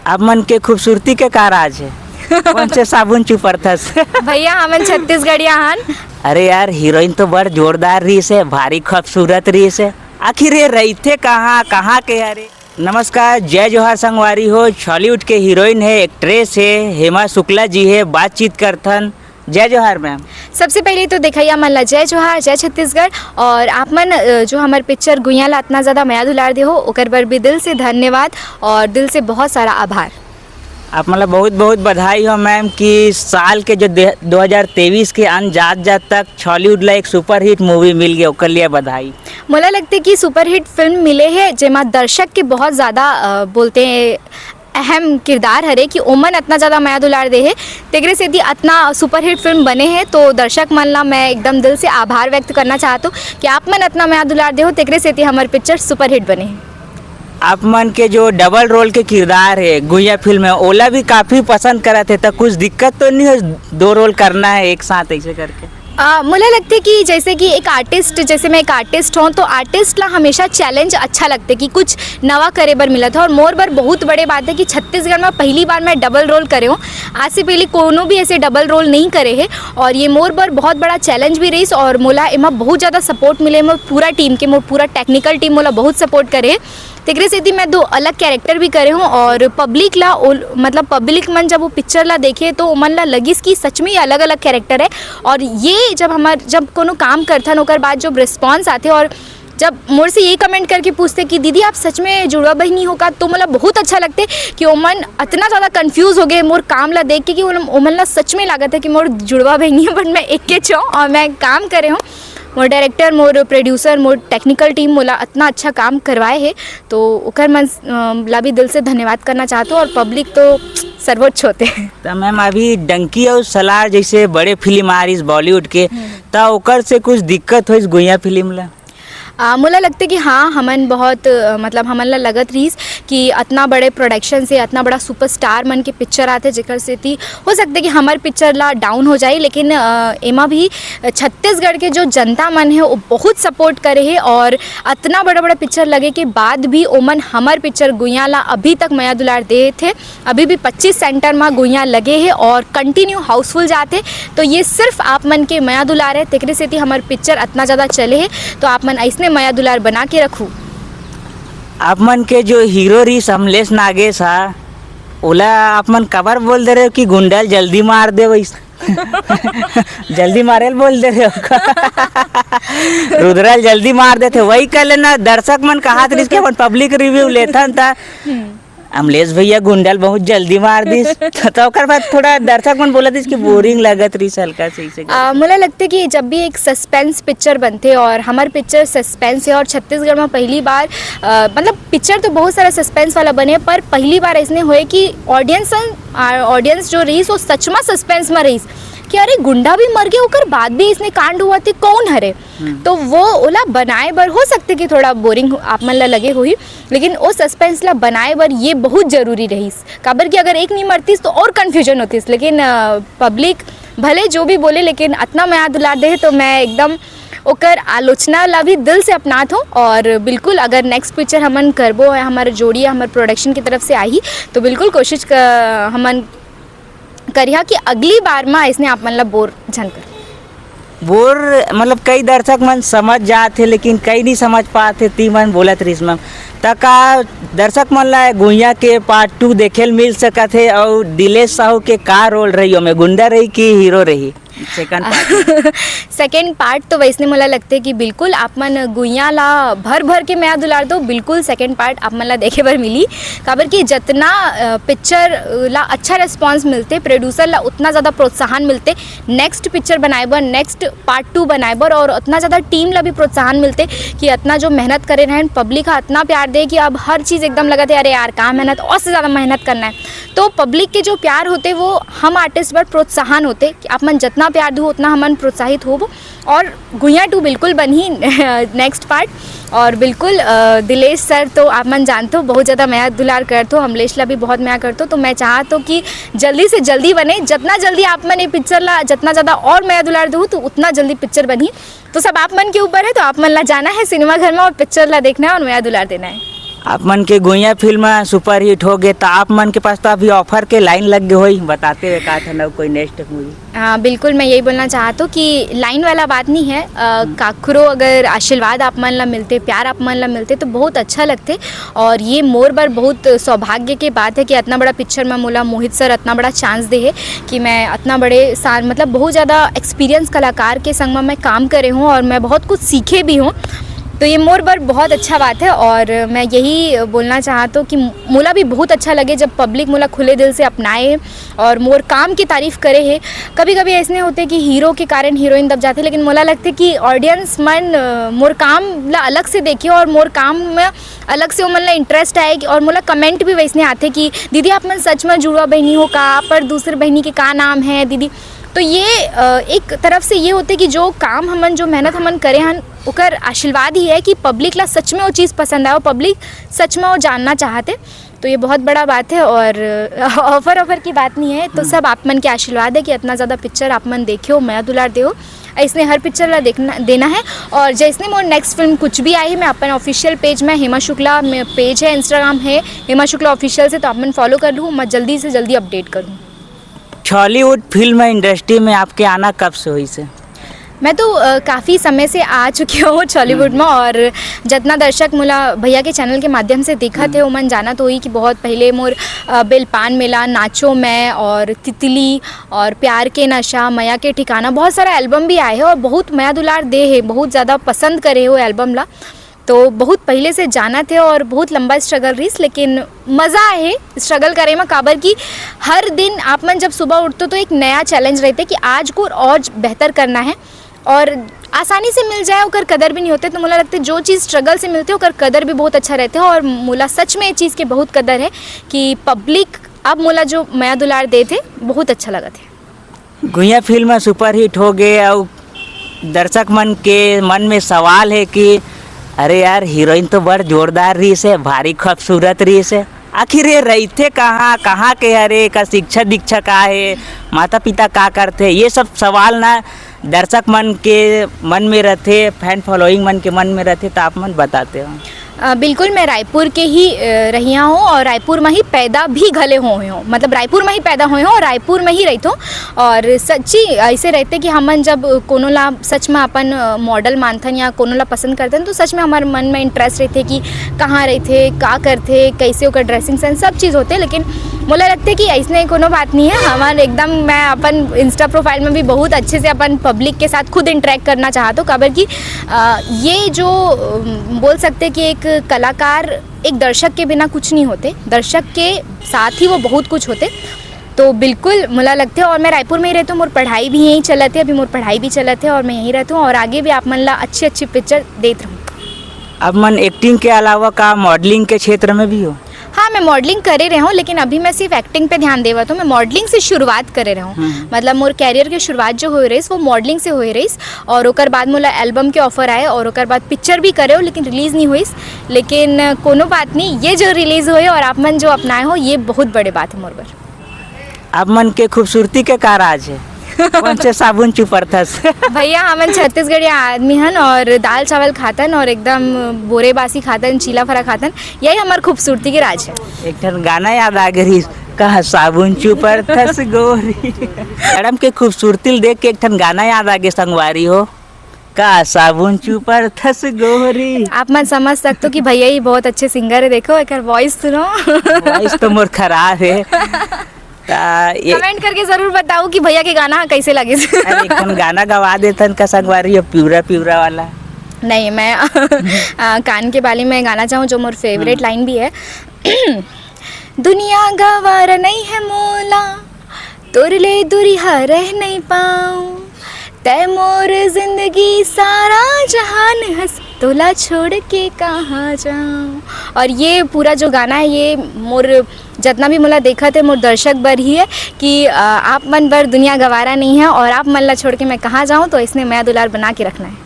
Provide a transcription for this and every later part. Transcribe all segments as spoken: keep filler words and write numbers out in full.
आप मन के खूबसूरती के का राज हे? कौन से साबुन चुपरथस? भैया, हमन छत्तीसगढ़िया हन। अरे यार, हीरोइन तो बड़ जोरदार रहीस हे, भारी खूबसूरत रहीस हे। आखिर ये रहिथे कहाँ, कहाँ के हरे? नमस्कार, जय जोहार संगवारी हो। छॉलीवुड के हीरोइन हे, एक्ट्रेस हे, हेमा शुक्ला जी हे, बातचीत करथन। जय जोहार मैम। सबसे पहले तो देखइया मन ला जय जोहार, जय छत्तीसगढ़। और आप मन, अ, जो हमर पिक्चर गुइयां ला अतना ज्यादा मया दुलार दे हो, ओकर बर भी दिल से धन्यवाद और दिल से बहुत सारा आभार। आप मन ला बहुत बहुत बधाई हो मैम कि साल के जो दे-, दो हज़ार तेईस के अंत जात जात तक छॉलीवुड ला एक सुपरहिट मूवी मिल गया, ओकर लिए बधाई। मोला लगथे कि सुपरहिट फिल्म मिले हे, जेमा दर्शक के बहुत ज्यादा, अ, बोलते हैं, अहम किरदार हरे कि ओमन अतना ज्यादा मया दुलार दे हे, तेकरे सेती अतना सुपरहिट फिल्म बने हे। तो दर्शक मन ला मैं एकदम दिल से आभार व्यक्त करना चाहत हूँ कि आप मन अतना मया दुलार दे हो, तेकरे सेती हमर पिक्चर सुपरहिट बने हे। आप मन के जो डबल रोल के किरदार हे गुइया फिल्म में, ओला भी काफी पसंद करत हे, त कुछ दिक्कत तो नहीं हो दो रोल करना है एक साथ ऐसे करके? अ, मोला लगथे कि जैसे कि एक आर्टिस्ट, जैसे मैं एक आर्टिस्ट हूँ, तो आर्टिस्ट ला हमेशा चैलेंज अच्छा लगथे कि कुछ नवा करे बर मिलत हे। और मोर बर बहुत बड़े बात हे कि छत्तीसगढ़ में पहली बार मैं डबल रोल करे हूँ। आज से पहले कोनो भी ऐसे डबल रोल नहीं करे हे और ये मोर बर बहुत बड़ा चैलेंज भी रहीस और मोला एमा बहुत ज्यादा सपोर्ट मिले, मोर पूरा टीम के, मोर पूरा टेक्निकल टीम मोला बहुत सपोर्ट करे हे। तेकरे सेती मैं दो अलग कैरेक्टर भी करे हूँ और पब्लिक ला ओल-, मतलब पब्लिक मन जब वो पिक्चर ला देखे तो ओमन ला लगिस कि सच में ये अलग-अलग कैरेक्टर है। और ये जब हमार, जब कोनो काम करथन ओकर बाद जब रिस्पॉन्स आथे और जब मोर से ये कमेंट करके पूछथे कि दीदी आप सच में जुड़वा बहिनी हो का, तो मोला बहुत अच्छा लगथे कि ओमन अतना ज्यादा कन्फ्यूज हो गए मोर काम ला देख के कि ओमन, ओमन ला सच में लागत है कि मोर जुड़वा बहिनी है, बट मैं एक के छो और मैं काम करे हूँ। मोर डायरेक्टर, मोर प्रोड्यूसर, मोर टेक्निकल टीम मोला अतना अच्छा काम करवाए हे, तो ओकर मन, अ, ला भी दिल से धन्यवाद करना चाहत हूँ। और पब्लिक तो सर्वोच्च होथे। त मैम, अभी डंकी और सलार जैसे बड़े फिल्म आ रहीस बॉलीवुड के, हम्म। त ओकर से कुछ दिक्कत होइस गुइया फिल्म ला? आ, मोला लगथे कि हाँ, हमन बहुत, अ, मतलब हमन ला लगत रहीस कि अतना बड़े प्रोडक्शन से, अतना बड़ा सुपरस्टार मन के पिक्चर आथे, जेकर सेती हो सकथे कि हमर पिक्चर ला डाउन हो जाए, लेकिन, अ, एमा भी छत्तीसगढ़ के जो जनता मन हे, वो बहुत सपोर्ट करे हे और अतना बड़ा-बड़ा पिक्चर लगे के बाद भी ओमन हमर पिक्चर गुइया ला अभी तक मया दुलार देत हे। अभी भी पच्चीस सेंटर मा गुइया लगे हे और कंटिन्यू हाउसफुल जात हे। तो ये सिर्फ आप मन के मया दुलार हे, तेकरे सेती हमर पिक्चर अतना ज्यादा चले हे। तो आप मन अइसने मया दुलार बना के रखू। आप मन के जो हीरो रहीस अमलेश नागेश हा, ओला आप मन काबर बोल दे रहे हो कि गुंडा ल जल्दी मार दे वैस-, जल्दी मारे ल बोल दे रहे हो का? रुद्रा ल जल्दी मार देथे, वही कर लेना। दर्शक मन कहात रहीस कि अपन पब्लिक रिव्यू लेथन त अमलेश भैया गुंडा ल बहुत जल्दी मार दिस। त ओकर बाद थोड़ा दर्शक मन बोलत रहीस कि बोरिंग लगत रहीस हल्का से, इसे आ, मोला लगथे कि जब भी एक सस्पेंस पिक्चर बनथे और हमर पिक्चर सस्पेंस हे और छत्तीसगढ़ में पहली बार, अ, मतलब पिक्चर तो बहुत सारा सस्पेंस वाला बने, पर पहली बार ऐसने होए कि ऑडियंस, आ, ऑडियंस जो रहीस वो सच में सस्पेंस में रहीस कि अरे गुंडा भी मर गए, ओकर बाद भी इसने कांड हुआ थे, कौन हरे? हम्म। तो वो ओला बनाए बर हो सकथे कि थोड़ा बोरिंग आप मन ला लगे होही, लेकिन ओ सस्पेंस ला बनाए बर ये बहुत जरूरी रहीस, काबर कि अगर एक नहीं मरतीस तो और कन्फ्यूजन होतीस। लेकिन, अ, पब्लिक भले जो भी बोले, लेकिन अतना मया दुलार दे हे, तो मैं एकदम ओकर आलोचना ला भी दिल से अपनात हूँ। और बिल्कुल अगर नेक्स्ट पिक्चर हमन करबो है, हमर जोड़ी, हमर प्रोडक्शन की तरफ से आही, तो बिल्कुल कोशिश क-, हमन करिहा कि अगली बार मा अइसने आप मन ला बोर झन कर। बोर, मतलब, कई दर्शक मन समझ जात हे, लेकिन कई नहीं समझ पात हे, ती मन बोलत रहीस मैम। त का दर्शक मन ला गुइया के पार्ट टू देखे ल मिल सकत हे? और दिलेश साहू के का रोल रही, ओमे गुंडा रही कि हीरो रही सेकंड पार्ट में? सेकंड पार्ट तो वैसने मोला लगथे कि बिल्कुल आप मन गुइया ला भर भर के मया दुलार दो, बिल्कुल सेकंड पार्ट आप मन ला देखे बर मिली। काबर कि जतना, अ, पिक्चर ला अच्छा रिस्पॉन्स मिलथे, प्रोड्यूसर ला उतना ज्यादा प्रोत्साहन मिलथे नेक्स्ट पिक्चर बनाए बर, नेक्स्ट पार्ट टू बनाए बर, और उतना ज्यादा टीम ला भी प्रोत्साहन मिलथे कि अतना जो मेहनत करे रहन, पब्लिक हा अतना प्यार दे कि अब हर चीज एकदम लगत हे, अरे यार, का मेहनत, और से ज्यादा मेहनत करना है। तो पब्लिक के जो प्यार होथे, वो हम आर्टिस्ट बर प्रोत्साहन होथे कि आप मन जतना प्यार दू, उतना हमन प्रोत्साहित होबो। और गुइया टू बिल्कुल बनही नेक्स्ट पार्ट। और बिल्कुल, अ, दिलेश सर तो आप मन जानथो, बहुत ज्यादा मया दुलार करथो, अमलेश ला भी बहुत मया करथो। तो मैं चाहत हूँ कि जल्दी से जल्दी बने, जतना जल्दी आप मन ये पिक्चर ला, जतना ज्यादा और मया दुलार दू, तो उतना जल्दी पिक्चर बनही। तो सब आप मन के ऊपर है, तो आप मन ला जाना है सिनेमा घर में और पिक्चर ला देखना है और मया दुलार देना है। आप मन के गुइया फिल्म सुपरहिट हो गे, त आप मन के पास तो अभी ऑफर के लाइन लग गे होही, बताते हुए का था ना कोई नेक्स्ट मूवी। हाँ, बिल्कुल, मैं यही बोलना चाहता हूँ कि लाइन वाला बात नहीं है। अ, काखरो अगर आशीर्वाद आप मन ला मिलते, प्यार आप मन ला मिलते, तो बहुत अच्छा लगते। और ये मोर बर बहुत सौभाग्य के बात है कि इतना बड़ा पिक्चर में मोला मोहित सर इतना बड़ा चांस दे है कि मैं इतना बड़े सान, मतलब, बहुत ज़्यादा एक्सपीरियंस कलाकार के संग में मैं काम करे हूँ और मैं बहुत कुछ सीखे भी हूँ। तो ये मोर बर बहुत अच्छा बात है। और मैं यही बोलना चाहता हूँ कि मोला भी बहुत अच्छा लगे जब पब्लिक मोला खुले दिल से अपनाए और मोर काम की तारीफ करे है। कभी कभी ऐसने होते कि हीरो के कारण हीरोइन दब जाते, लेकिन मोला लगते कि ऑडियंस मन, अ, मोर काम ला अलग से देखे और मोर काम में अलग से ओमन ला इंटरेस्ट आए। और मोला कमेंट भी वैसने आते कि दीदी, आप मन सच में जुड़वा बहिनी हो का, पर दूसर बहिनी के का नाम है दीदी? तो ये, अ, एक तरफ से ये होते कि जो काम हमन, जो मेहनत हमन करे हन, ओकर आशीर्वाद ही है कि पब्लिक ला सच में वो चीज़ पसंद आए और पब्लिक सच में वो जानना चाहते। तो ये बहुत बड़ा बात है। और ऑफर ऑफर की बात नहीं है, तो सब आप मन के आशीर्वाद है कि इतना ज़्यादा पिक्चर आप मन देखे हो, मया दुलार दे हो। ऐसने हर पिक्चर ला देखना, देना है। और जैसने मोर नेक्स्ट फिल्म कुछ भी आई, मैं अपन ऑफिशियल पेज में, हेमा शुक्ला में पेज है, इंस्टाग्राम है हेमा शुक्ला ऑफिशियल से, तो आप मन फॉलो कर लूँ, मैं जल्दी से जल्दी अपडेट करूँ। छॉलीवुड फिल्म इंडस्ट्री में आपके आना कब से होइस हे? मैं तो, अ, काफ़ी समय से आ चुकी हूँ छॉलीवुड में, और जितना दर्शक मोला भैया के चैनल के माध्यम से देखा थे, वो मन जानत होही कि बहुत पहले मोर, अ, बेलपान मेला, नाचो मैं और तितली और प्यार के नशा, मया के ठिकाना, बहुत सारा एल्बम भी आए हैं और बहुत मया दुलार दे है, बहुत ज़्यादा पसंद करे हो एल्बम ला। तो बहुत पहले से जानत हे और बहुत लंबा स्ट्रगल रहिस, लेकिन मज़ा आए हे स्ट्रगल करे में, काबर कि हर दिन आप मन जब सुबह उठते तो एक नया चैलेंज रहते कि आज को और बेहतर करना है, और आसानी से मिल जाए ओकर कदर भी नहीं होते। तो मोला लगते जो चीज़ स्ट्रगल से मिलते ओकर कदर भी बहुत अच्छा रहते, और मोला सच में ये चीज़ के बहुत कदर है कि पब्लिक अब मोला जो मया दुलार देथे, बहुत अच्छा लगत हे। गुइया फिल्म सुपरहिट हो गे, अउ दर्शक मन के मन में सवाल है कि अरे यार, हीरोइन तो बड़ जोरदार रहिस हे, भारी खूबसूरत रहिस हे, आखिर ये रहिथे कहाँ, कहाँ के हरे, का शिक्षा दीक्षा का है, माता पिता का करथे, ये सब सवाल ना दर्शक मन के मन में रहथे, फैन फॉलोइंग मन के मन में रहथे, तो आप मन बताते हो। अ, बिल्कुल, मैं रायपुर के ही, अ, रहिया हूँ और रायपुर में ही पैदा भी घले होए हूँ, मतलब रायपुर में ही पैदा होए हूँ और रायपुर में ही रहिथों। और सच्ची ऐसे रहते कि हमन जब कोनो ला सच में अपन, अ, मॉडल मानथन या कोनो ला पसंद करथन, तो सच में हमारे मन में इंटरेस्ट रहते कि कहाँ रहते, का करते, कैसे ओकर ड्रेसिंग सेंस, सब चीज़ होते। लेकिन मोला लगते कि ऐसने कोनो बात नहीं है। हमारे एकदम, मैं अपन इंस्टा प्रोफाइल में भी बहुत अच्छे से अपन पब्लिक के साथ खुद इंटरेक्ट करना चाहता हूँ, काबर कि, अ, ये जो, अम, बोल सकते कि एक कलाकार एक दर्शक के बिना कुछ नहीं होते, दर्शक के साथ ही वो बहुत कुछ होते। तो बिल्कुल मोला लगते, और मैं रायपुर में ही रहती हूँ, मोर पढ़ाई भी यहीं चलत है, अभी मोर पढ़ाई भी चलत है और मैं यहीं रहती हूँ और आगे भी आप मन ला अच्छी अच्छी पिक्चर देत रहूँ। अब मन एक्टिंग के अलावा का मॉडलिंग के क्षेत्र में भी हो? हाँ, मैं मॉडलिंग करे रहे हूँ, लेकिन अभी मैं सिर्फ एक्टिंग पे ध्यान देवत हूँ। मैं मॉडलिंग से शुरुआत करे रहे हूँ। हम्म। मतलब मोर कैरियर के शुरुआत जो होए रहीस, वो मॉडलिंग से होए रहीस, और ओकर बाद मोला एल्बम के ऑफर आए और ओकर बाद पिक्चर भी करे हो, लेकिन रिलीज नहीं होइस। लेकिन, अ, कोनो बात नहीं, ये जो रिलीज होए और आप मन जो अपनाए हो, ये बहुत बड़े बात है मोर बर। आप मन के खूबसूरती के का राज है? कौन से साबुन चुपरथस? भैया, हमन छत्तीसगढ़िया आदमी हन और दाल चावल खातन और एकदम बोरे बासी खातन, चीला फरा खातन, यही हमार खूबसूरती के राज है। एक ठन गाना याद आ गई, कहा साबुन चुपरथस गोरी। मैडम के खूबसूरती ल देख के एक ठन गाना याद आ गए संगवारी हो, का साबुन चुपरथस गोरी। आप मन समझ सकते हो कि भैया ही बहुत अच्छे सिंगर है। देखो, एक वॉइस सुनो। वॉइस तो मोर खराब है। ता ये कमेंट करके जरूर बताओ कि भैया के गाना कैसे लगे। अरे, एक ठन गाना गवा देथन का संगवारी, ये पिवरा पिवरा वाला। नहीं, मैं, आ, कान के बाली में गाना चाहूँ, जो मोर फेवरेट हम्म। लाइन भी है। दुनिया गवार नहीं है मोला, तोर ले दूरिहा रह नहीं पाऊँ, तै मोर जिंदगी सारा जहान हस, तोला छोड़ के कहाँ जाऊँ। और ये पूरा जो गाना है, ये मोर जितना भी मोला देखत है, मोर दर्शक बर ही है कि, अ, आप मन बर दुनिया गवारा नहीं है और आप मन ला छोड़ के मैं कहाँ जाऊँ, तो इसने मया दुलार बना के रखना है।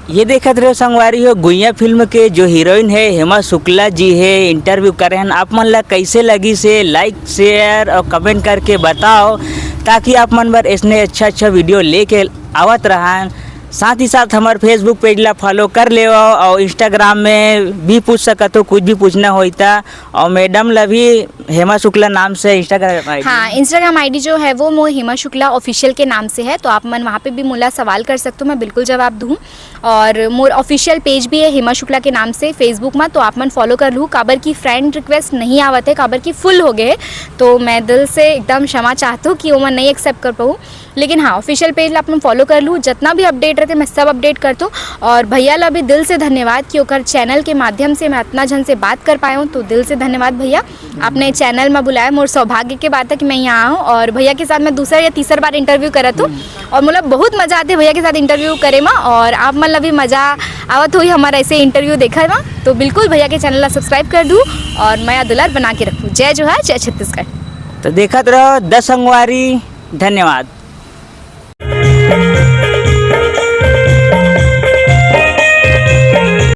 ये देखत रहो संगवारी हो, गुइया फिल्म के जो हीरोइन है हेमा शुक्ला जी है, इंटरव्यू करे हन। आप मन ला कैसे लगिस हे, लाइक, शेयर और कमेंट करके बताओ, ताकि आप मन बर इसने अच्छा अच्छा वीडियो लेके आवत रहन। साथ ही साथ हमर Facebook page ला follow कर लेवव, और Instagram में भी पूछ सकत हो, कुछ भी पूछना होई त। और madam ला भी हेमा शुक्ला नाम से Instagram ID। हाँ, Instagram ID जो है वो मोर हेमा शुक्ला official के नाम से है, तो आप मन वहाँ पे भी मोला सवाल कर सकते हो, मैं बिल्कुल जवाब दूँ। और मोर official page भी है हेमा शुक्ला के नाम से Facebook में, तो आप मन follow कर लू। काबर की friend request नहीं आवत है, काबर की full हो गए, तो मैं दिल से एकदम क्षमा चाहत हूँ कि वो मैं नहीं accept कर पाऊँ। लेकिन हाँ, official page ला अपन follow कर लू, जितना भी update रहते मैं सब update करत हूँ। और भैया ला भी दिल से धन्यवाद कि ओकर channel के माध्यम से मैं इतना झन से बात कर पाए हूँ, तो दिल से धन्यवाद भैया, आपने channel में बुलाया। मोर सौभाग्य के बात है कि मैं यहाँ आऊँ और भैया के साथ मैं दूसरा या तीसरा बार interview करत हूँ। और मोला बहुत मजा आते भैया के साथ interview करे में, और आप मन ला भी मजा आवत होई हमारा ऐसे interview देखे में। तो बिल्कुल भैया के channel ला subscribe कर दू और मया दुलार बना के रखू। जय जोहार, जय छत्तीसगढ़। तो देखत रहो दस संगवारी, धन्यवाद।